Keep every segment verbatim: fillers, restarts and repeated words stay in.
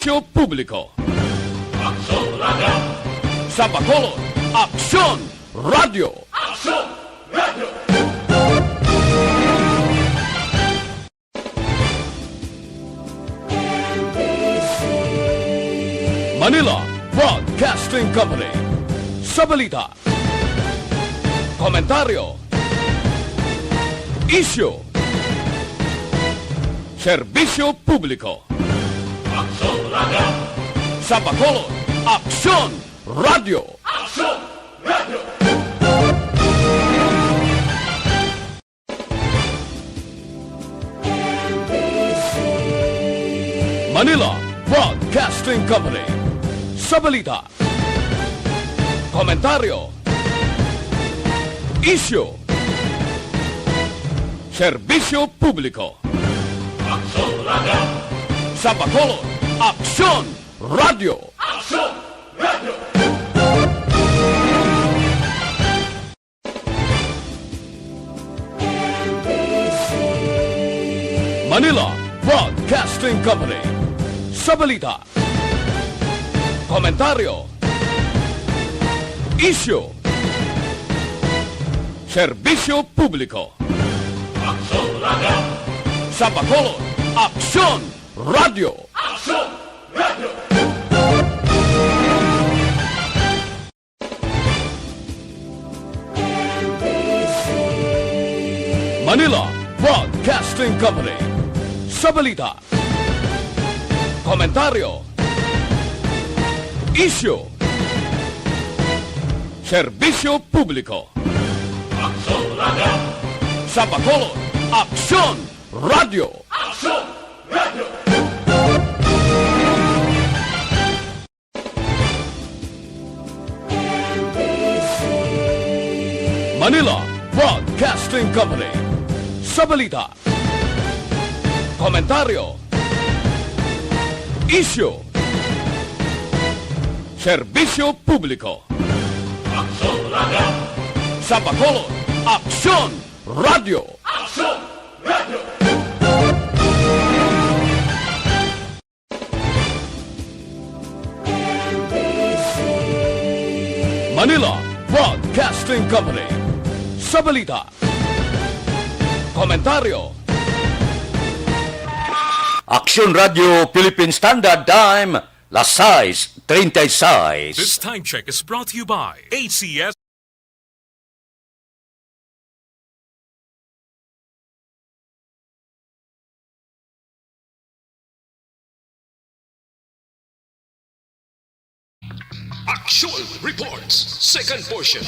Publiko. Aksyon Radio! Sa Bacolod, Aksyon Radio! Aksyon Radio! Manila Broadcasting Company. Sa balita, komentaryo, isyu, serbisyo publiko. Aksyon Radio! Sa Bacolod, Aksyon Radio! Aksyon Radio! Manila Broadcasting Company. Sa balita, komentaryo, isyu, serbisyo publiko. Aksyon Radio! Sa Bacolod, Aksyon Radio! Aksyon Radio! Manila Broadcasting Company. Sa balita, komentaryo, isyu, serbisyo publiko. Aksyon Radio! Sa Bacolod, Aksyon Radio! Aksyon Radio! Manila Broadcasting Company. Sa balita, komentaryo, isyu, serbisyo publiko. Aksyon Radio! Sa Bacolod, Aksyon Radio! Aksyon Radio! Manila Broadcasting Company. Sa balita, komentaryo, isyu, serbisyo publiko. Aksyon Radio! Sa Bacolod, Aksyon Radio! Aksyon Radio! Manila Broadcasting Company. Sa balita, komentaryo, Aksyon Radio Philippine Standard Time, las sais treinta y seis. This time check is brought to you by A C S. Action Reports, second portion.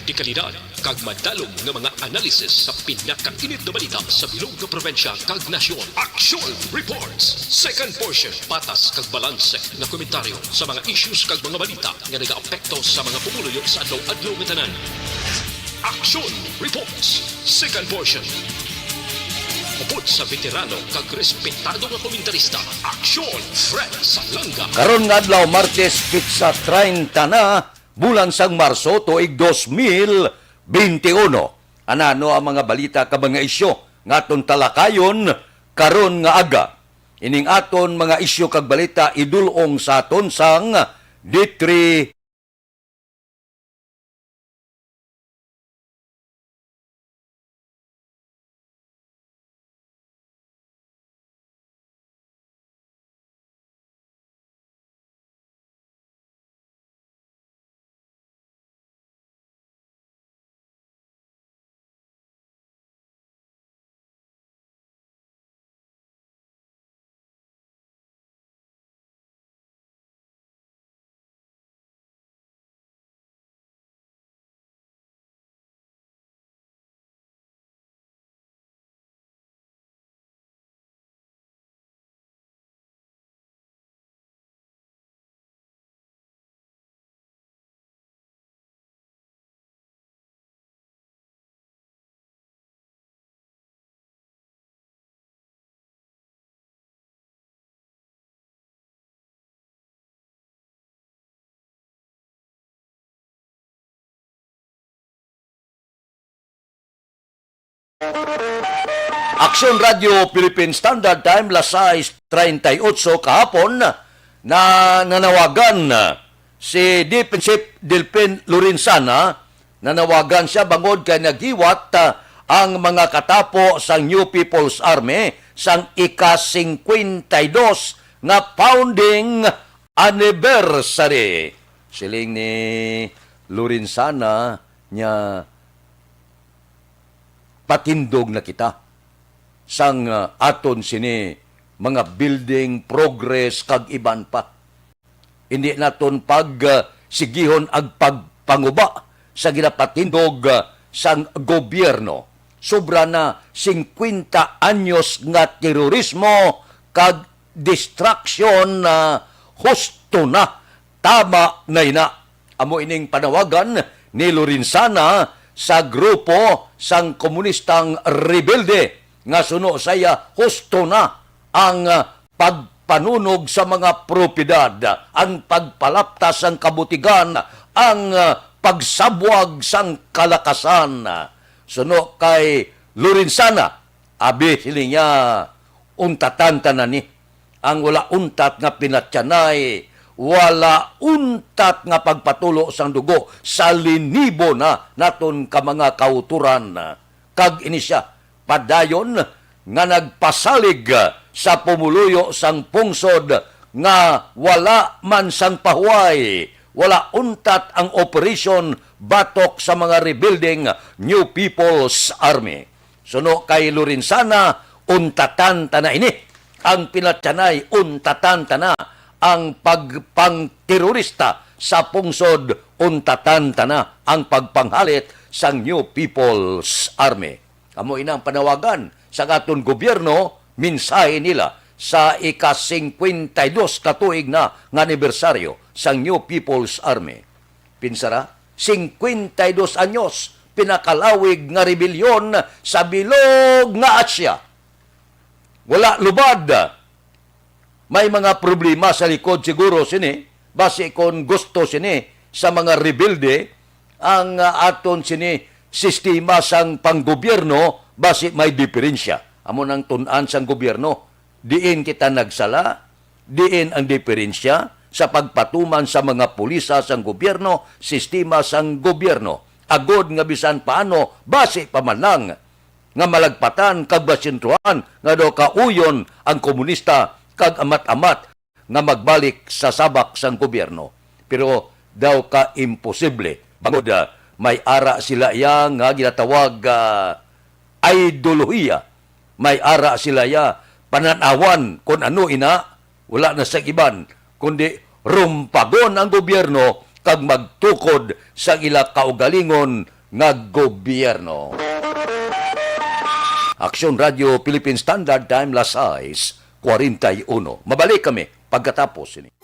Dekalidad kag madalom nga mga analisis sa pinakainit nga balita sa bilog nga probinsya kag nasyon. Action Reports, second portion. Patas kag balanse nga komentaryo sa mga issues kag mga balita nga nagaapekto sa mga pumuluyo sa adlaw-adlaw nga tanan. Action Reports, second portion. Upod sa veterano kag respetado nga komentarista, Action Fred Salanga. Karon nga adlaw, Martes, pitsa treinta na, bulan sang Marso, tuig dos mil benti uno. Anano ang mga balita kag mga isyu nga aton talakayon karon nga aga? Ining aton mga isyu kag balita idul-ong sa aton sang D three. Aksyon Radyo Philippine Standard Time, las sais treinta y ocho kahapon, na nanawagan si Defense Chief Delfin Lorenzana. Nanawagan siya bangod kay naghiwat, ah, ang mga katapo sang New People's Army sang ika-singkwenta y dos nga founding anniversary. Siling ni Lorenzana niya, patindog na kita sang, ah, aton sini mga building, progress, kag iban pa. Hindi naton pag, ah, sigihon ang pagpanguba sa ginapatindog, ah, sang gobyerno. Sobra na singkwenta anyos nga terorismo kag destruction na husto na. Tama na ina. Amo ining panawagan ni Lorenzana sa grupo sang komunistang rebelde nga suno sa iya, husto na ang, ah, pagpanunog sa mga propiedad, ang pagpalaptas sang kabutigan, ang, ah, pagsabwag sang kalakasan. Suno kay Lorenzana, abi, siling niya, untatan ta na ni. Ang wala untat nga pinatyanay, wala untat nga pagpatulo sang dugo sa linibo na naton ka mga kautoran. Kag ini sia, padayon nga nagpasalig sa pumuluyo sang pungsod nga wala man sang pahuway, wala untat ang operasyon batok sa mga rebeldeng New People's Army. Suno kay Lorenzana, untatan ta na ini. Ang pinatyanay, untatan ta na. Ang pagpangterorista sa pungsod, untatan ta na. Ang pagpanghalit sang New People's Army. Amo ina ang panawagan sa aton gobyerno, mensahe nila sa ika-singkwenta y dos ka tuig na nga anibersaryo sang New People's Army. Pinsara, singkwenta y dos anyos, pinakalawig nga rebelyon sa bilog nga Asia. Wala lubad. May mga problema sa likod siguro sini, basi kon gusto sini sa mga rebelde ang, ah, aton sini sistema sang panggobyerno, basi may diferensya. Amo nang tun-an sang gobyerno. Diin kita nagsala, diin ang diferensya sa pagpatuman sa mga pulisa sang gobyerno, sistema sang gobyerno, agod nga bisan paano, basi pa man lang nga malagpatan kag masentruhan nga daw kauyon ang komunista kag amat-amat nga magbalik sa sabak sang gobyerno. Pero daw ka imposible, bangod, ah, may ara sila iya nga ginatawag, ah, ideolohiya. May ara sila iya panan-awan kon ano ina, wala na sa iban kundi rumpagon ang gobyerno kag magtukod sa ila kaugalingon nga gobyerno. Aksyon Radio Philippine Standard Time, las sais kwarenta y uno. Mabalik kami pagkatapos sini.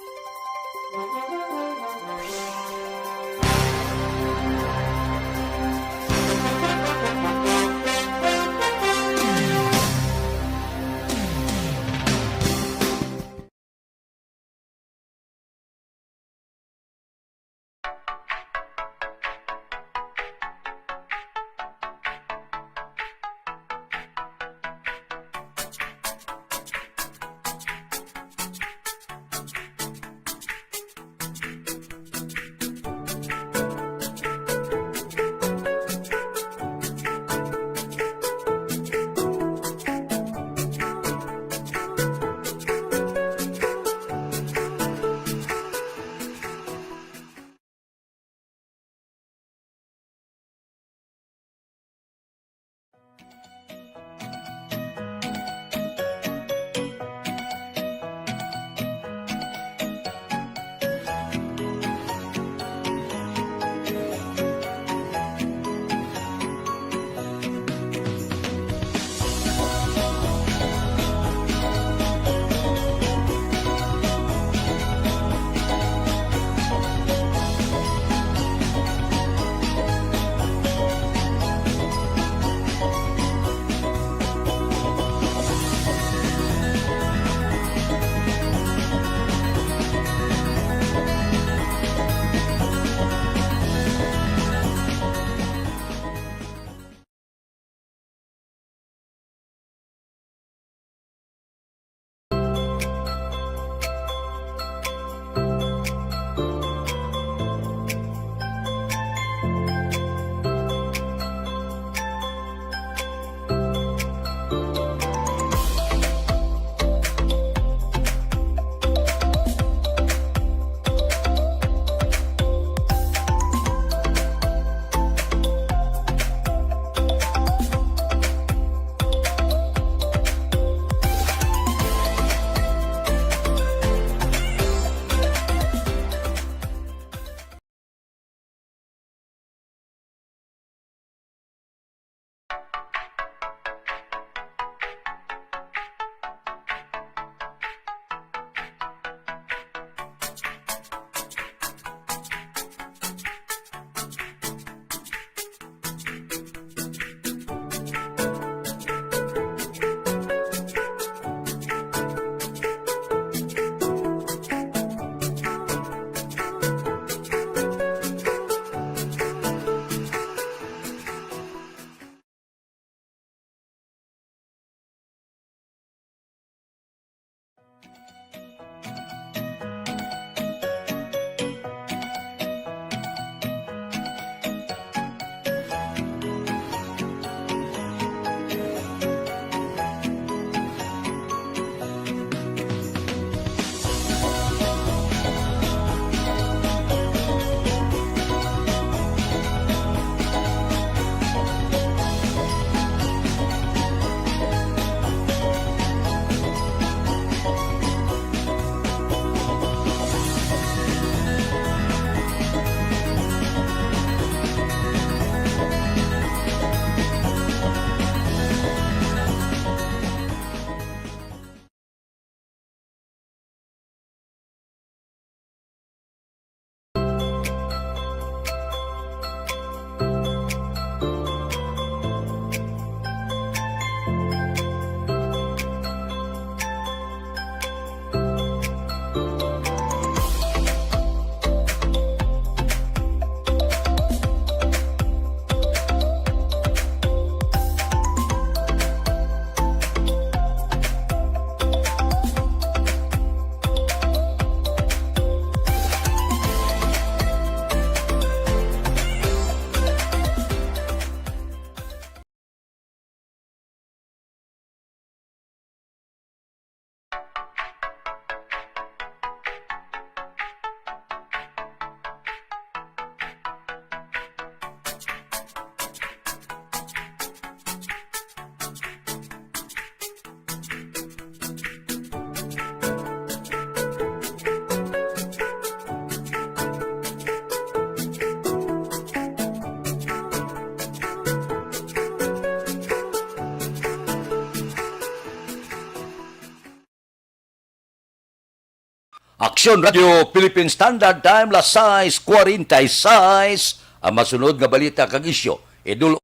Aksyon Radio Philippine Standard Time, las sais cuarenta y seis. Ang masunod nga balita kag isyu, idul-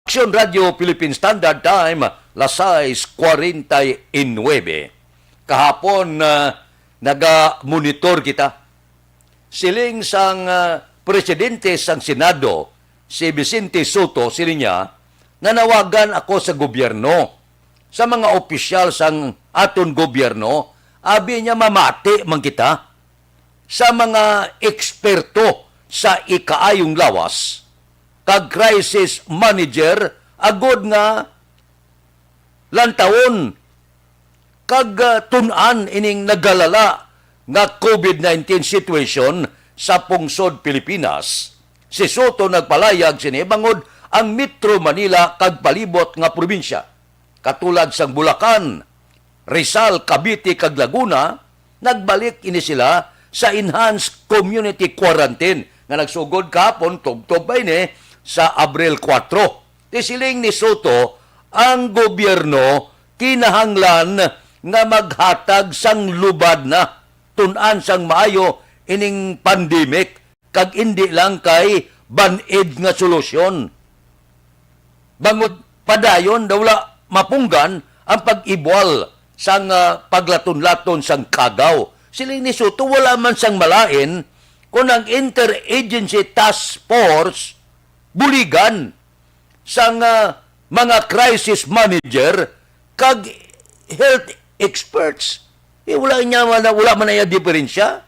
Aksyon Radio Philippine Standard Time, las sais cuarenta y nueve. Kahapon, ah, naga-monitor kita. Siling sang, ah, presidente sang Senado, si Vicente Sotto, siling niya, "Nanawagan ako sa gobyerno, sa mga opisyal sang aton gobyerno," abi niya, "mamati man kita sa mga eksperto sa ikaayong lawas kag crisis manager, agod nga lantawon kag, ah, tun-an ining nagalala nga COVID nineteen situation sa pungsod Pilipinas." Si Sotto nagpalayag sini bangod ang Metro Manila kag palibot nga probinsya, katulad sang Bulacan, Rizal, Cavite, kag Laguna, nagbalik ini sila sa enhanced community quarantine nga nagsugod kahapon, tubtob pa ini, sa Abril kuwatro. Ti siling ni Sotto, ang gobyerno kinahanglan nga maghatag sang lubad na, tun-an sang maayo ining pandemic, kag indi lang kay band-aid nga solusyon. Bangod padayon daw wala mapunggan ang pag-ibwal sang, ah, paglaton-laton sang kagaw. Siling ni Sotto, wala man sang malain kon ang Interagency Task Force buligan sang, ah, mga crisis manager kag health experts. Eh, wala niya man, wala man niya diferensya.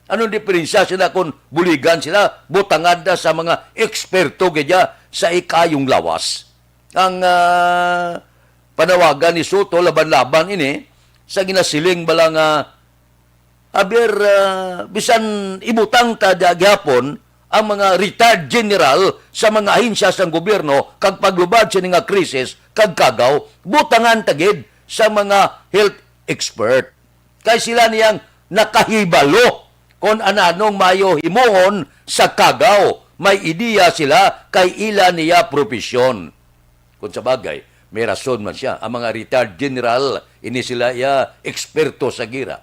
Anong diferensya sila kung buligan sila, butangan na sa mga eksperto gid sa ikayong lawas? Ang, ah, panawagan ni Sotto laban-laban ini sa ginasiling bala nga, aber, ah, bisan ibutang ta da gihapon ang mga retired general sa mga ahensya sang gobyerno kag paglubad sini nga krisis kag kagaw, butangan ta gid sa mga health expert. Kay sila niyang nakahibalo kon ananong maayo himuon sa kagaw. May ideya sila kay ila niya propesyon. Kung sa bagay, may rason man siya. Ang mga retired general, ini sila iya eksperto sa gira.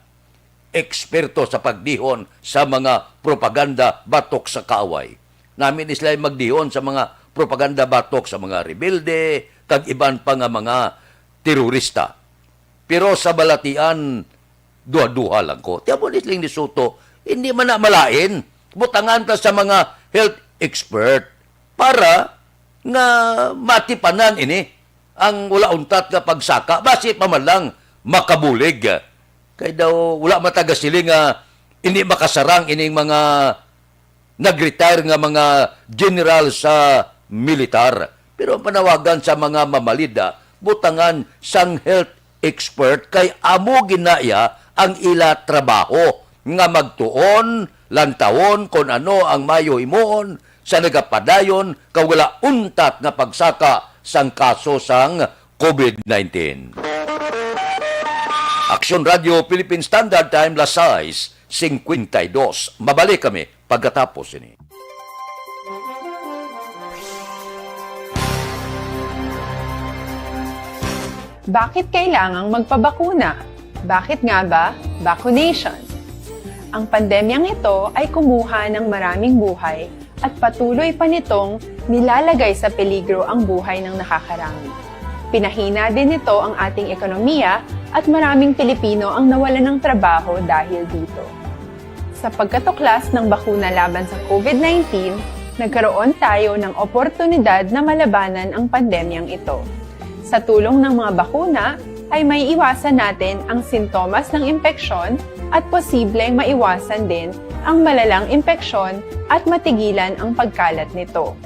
Eksperto sa pagdihon sa mga propaganda batok sa kaaway. Nami ni sila magdihon sa mga propaganda batok sa mga rebelde, kag iban pa nga mga terorista. Pero sa balatian, duha-duha lang ko. Tiyan mo ni Sling de Soto, hindi man na malain. Butangan ta sa mga health expert para nga matipanan ini ang wala untat nga pagsaka. Basi pa man lang, makabulig. Kay daw wala matagasiling nga hindi makasarang ining mga nag-retire nga mga general sa militar. Pero ang panawagan sa mga mamalida, butangan sang health expert kay amo ginaya ang ila trabaho nga magtuon, lantawon kon ano ang mayo himuon sa nagapadayon kag wala untat nga pagsaka sang kaso sang COVID nineteen. Aksyon Radio Philippine Standard Time, las sais cincuenta y dos. Mabalik kami pagkatapos ini. Bakit kailangang magpabakuna? Bakit nga ba vaccination? Ang pandemyang ito ay kumuha ng maraming buhay at patuloy pa nitong nilalagay sa peligro ang buhay ng nakakarami. Pinahina din nito ang ating ekonomiya at maraming Pilipino ang nawalan ng trabaho dahil dito. Sa pagkatuklas ng bakuna laban sa COVID nineteen, nagkaroon tayo ng oportunidad na malabanan ang pandemyang ito. Sa tulong ng mga bakuna, ay maiiwasan natin ang sintomas ng impeksyon at posibleng maiwasan din ang malalang impeksyon at matigilan ang pagkalat nito.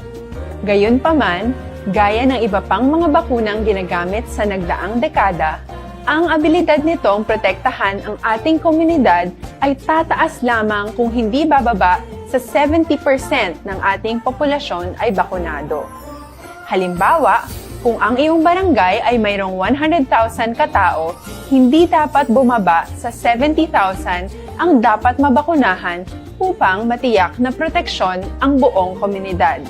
Gayunpaman, gaya ng iba pang mga bakunang ginagamit sa nagdaang dekada, ang abilidad nitong protektahan ang ating komunidad ay tataas lamang kung hindi bababa sa seventy percent ng ating populasyon ay bakunado. Halimbawa, kung ang iyong barangay ay mayroong one hundred thousand ka tawo, hindi dapat bumaba sa seventy thousand ang dapat mabakunahan upang matiyak na proteksyon ang buong komunidad.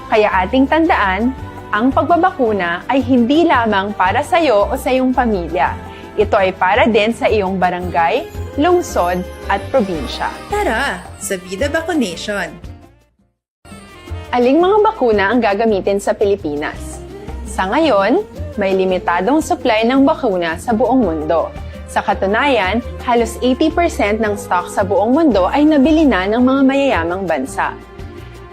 Kaya ating tandaan, ang pagbabakuna ay hindi lamang para sa iyo o sa iyong pamilya. Ito ay para din sa iyong barangay, lungsod, at probinsya. Tara, sa Vida Vaccination! Aling mga bakuna ang gagamitin sa Pilipinas? Sa ngayon, may limitadong supply ng bakuna sa buong mundo. Sa katunayan, halos eighty percent ng stock sa buong mundo ay nabili na ng mga mayayamang bansa.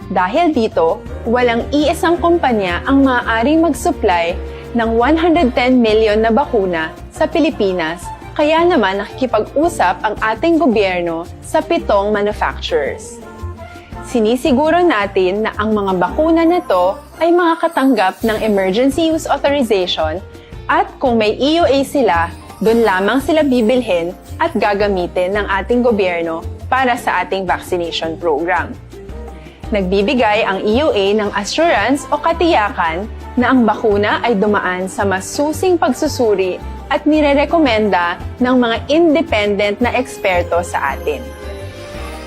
Dahil dito, walang iisang kumpanya ang maaaring mag-supply ng one hundred ten million na bakuna sa Pilipinas, kaya naman nakikipag-usap ang ating gobyerno sa pitong manufacturers. Sinisiguro natin na ang mga bakuna na to ay makakatanggap ng emergency use authorization, at kung may E U A sila, doon lamang sila bibilhin at gagamitin ng ating gobyerno para sa ating vaccination program. Nagbibigay ang E U A ng assurance o katiyakan na ang bakuna ay dumaan sa masusing pagsusuri at nirerekomenda ng mga independent na eksperto sa atin.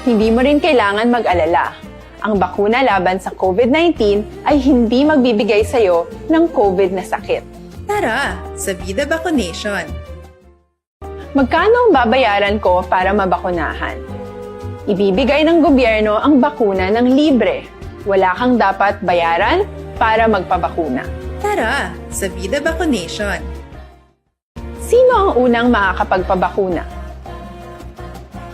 Hindi mo rin kailangan mag-alala. Ang bakuna laban sa COVID nineteen ay hindi magbibigay sa iyo ng COVID na sakit. Tara, sa Vida Vaccination! Magkano ang babayaran ko para mabakunahan? Ibibigay ng gobyerno ang bakuna ng libre. Wala kang dapat bayaran para magpabakuna. Tara, sa Vida Vaccination! Sino ang unang makakapagpabakuna?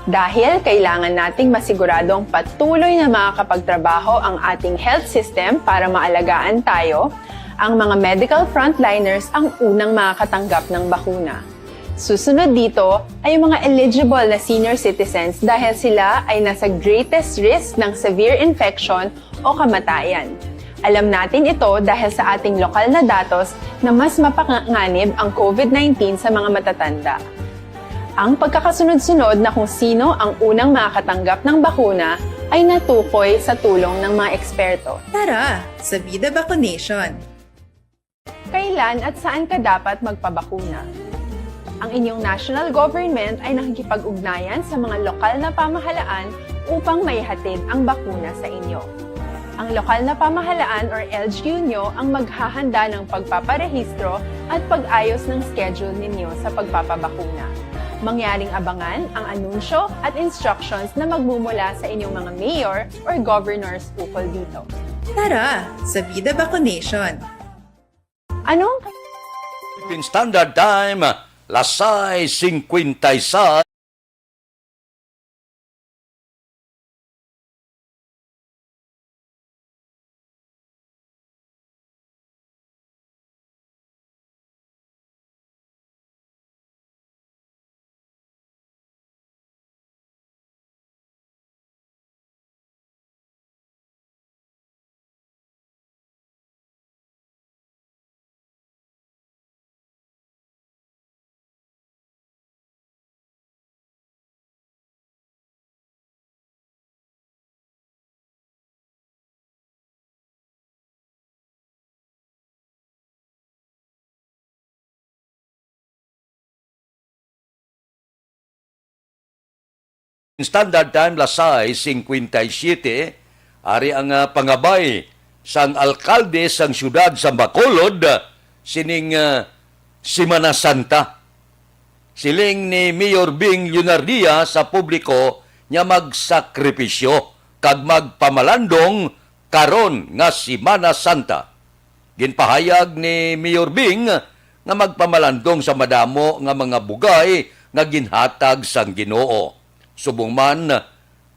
Dahil kailangan nating masiguradong patuloy na makakapagtrabaho ang ating health system para maalagaan tayo, ang mga medical frontliners ang unang makakatanggap ng bakuna. Susunod dito ay ang mga eligible na senior citizens dahil sila ay nasa greatest risk ng severe infection o kamatayan. Alam natin ito dahil sa ating lokal na datos na mas mapanganib ang COVID nineteen sa mga matatanda. Ang pagkakasunod-sunod na kung sino ang unang makakatanggap ng bakuna ay natukoy sa tulong ng mga eksperto. Tara, sa Vida Vaccination! Kailan at saan ka dapat magpabakuna? Ang inyong national government ay nakikipag-ugnayan sa mga lokal na pamahalaan upang maihatid ang bakuna sa inyo. Ang lokal na pamahalaan or L G U nyo ang maghahanda ng pagpaparehistro at pag-ayos ng schedule ninyo sa pagpapabakuna. Mangyaring abangan ang anunsyo at instructions na magmumula sa inyong mga mayor or governors ukol dito. Tara, sa Vida Vaccination! Anong Philippine Standard Time, las sais cincuenta y seis. Standard Time, las sais cincuenta y siete, ari ang, ah, pangabay sang alkalde sang siyudad sa Bacolod sining, ah, Semana Santa. Siling ni Mayor Bing Leonardia sa publiko nga magsakripisyo kag magpamalandong karon nga Semana Santa. Ginpahayag ni Mayor Bing nga magpamalandong sa madamo nga mga bugay nga ginhatag sang Ginoo. Subong man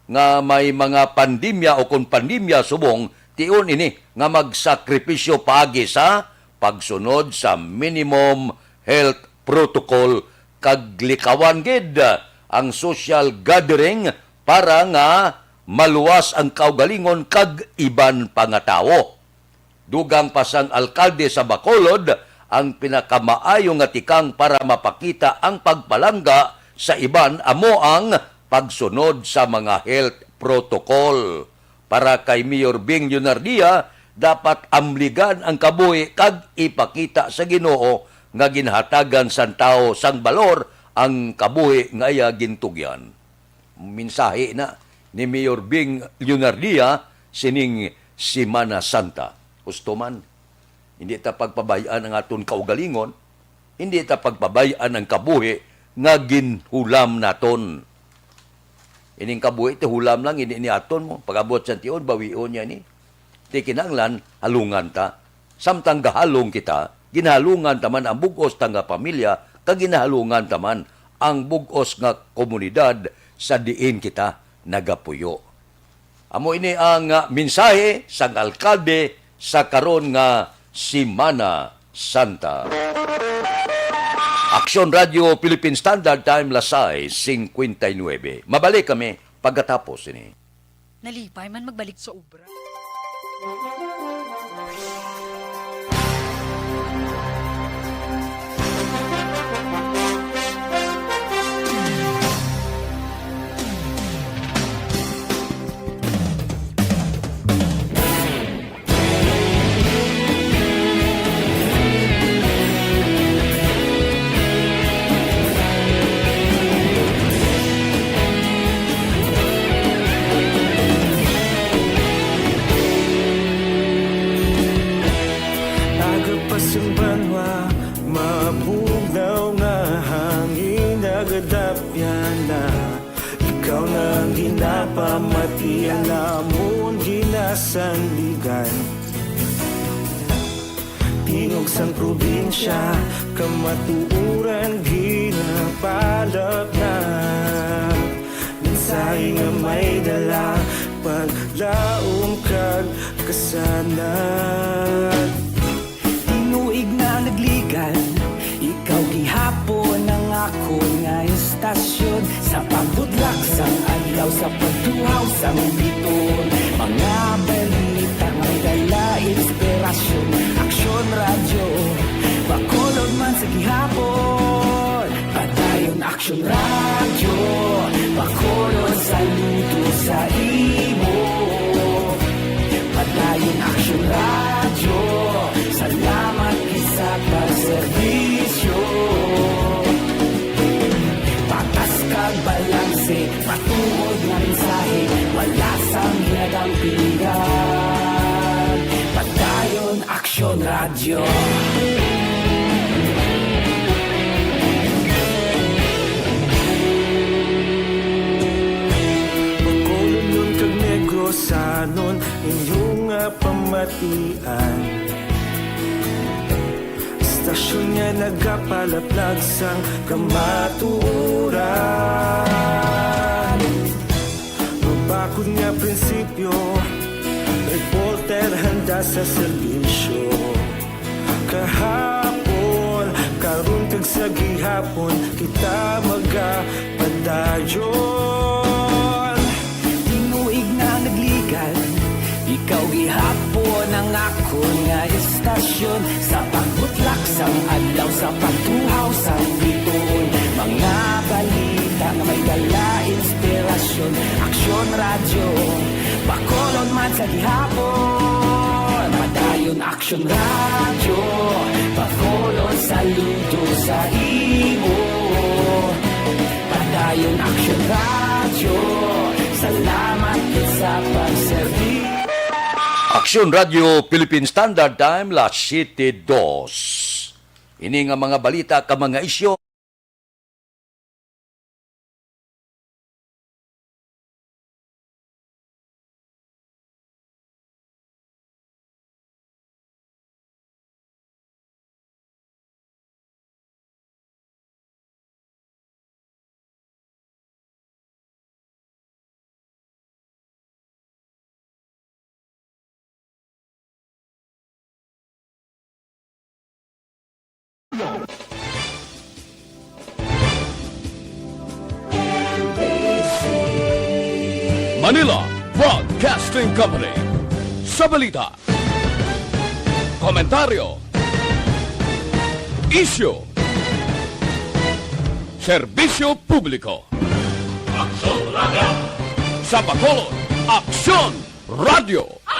nga may mga pandemya o kon pandemya subong, tion ini nga magsakripisyo paagi sa pagsunod sa minimum health protocol kag likawan gid ang social gathering para nga maluwas ang kaugalingon kag iban pa nga tawo. Dugang pa sang alkalde sa Bacolod, ang pinakamaayo nga tikang para mapakita ang pagpalangga sa iban amo ang pagsunod sa mga health protocol. Para kay Mayor Bing Leonardia, dapat amligan ang kabuhi kag ipakita sa Ginoo nga ginhatagan sang tawo sang balor ang kabuhi nga iya gintugyan. Mensahe na ni Mayor Bing Leonardia sining Semana Santa. Husto man, hindi ta pagpabay-an ang aton kaugalingon, hindi ta pagpabay-an ang kabuhi nga ginhulam naton. Ining kabuhi ti hulam lang, hindi ni aton mo. Pag-abot sa tion, bawion niya ni. Ti kinahanglan, halungan ta. Samtang gahalong kita, ginahalungan ta man ang bug-os ta nga pamilya, kag ginahalungan ta man ang bug-os nga komunidad sa diin kita nagapuyo. Amo ini ang, ah, mensahe sang alkalde sa karon nga Semana Santa. Aksyon Radio Philippine Standard Time, las sais cincuenta y nueve. Mabalik kami pagkatapos ini. Nalipay man magbalik sa obra. Aga pa sang banwa, mabugnaw nga hangin nagadapyan na. Ikaw na ang ginapamati, ang amon ginasandigan. Tingog sang probinsya, kamatuoran ginapalapnap. Mensahe nga may dala, paglaom kag kasanag. Tinuig na nagligad, ikaw gihapon ang akon nga estasyon. Sa pagbudlak sang adlaw, sa pagtuhaw sang biton, mga balita may dala inspirasyon. Aksyon Radyo, Bacolod man sa gihapon. Padayon Aksyon Radyo, Bacolod, saludo sa imo. Padayon Aksyon Radyo, salamat gid sa pagserbisyo. Patas kag balanse, matuod nga mensahe, wala sang ginadampigan. Padayon Aksyon Radyo. Bacolodnon kag Negrosanon, inyo nga pamatian. Estasyon nga nagapalaplag sang kamatuoran. Mabakod nga prinsipyo, reporter handa sa serbisyo. Kahapon, karon kag sa gihapon, kita magapadayon. Tinuig na nagligad, ikaw gihapon ang akon nga estasyon. Sa pagbutlak sang adlaw, sa pagtuhaw sang bituon, mga balita nga may dala inspirasyon. Aksyon Radyo, Bacolod man sa gihapon. Padayon Aksyon Radyo, Bacolod, saludo sa imo. Padayon Aksyon Radyo, Aksyon Radio Philippine Standard Time, las siete dos. Ini nga mga balita ka mga isyu. Manila Broadcasting Company. Sa balita, komentaryo, isyu, serbisyo publiko. Aksyon Radio. Sa Bacolod, Aksyon Radio.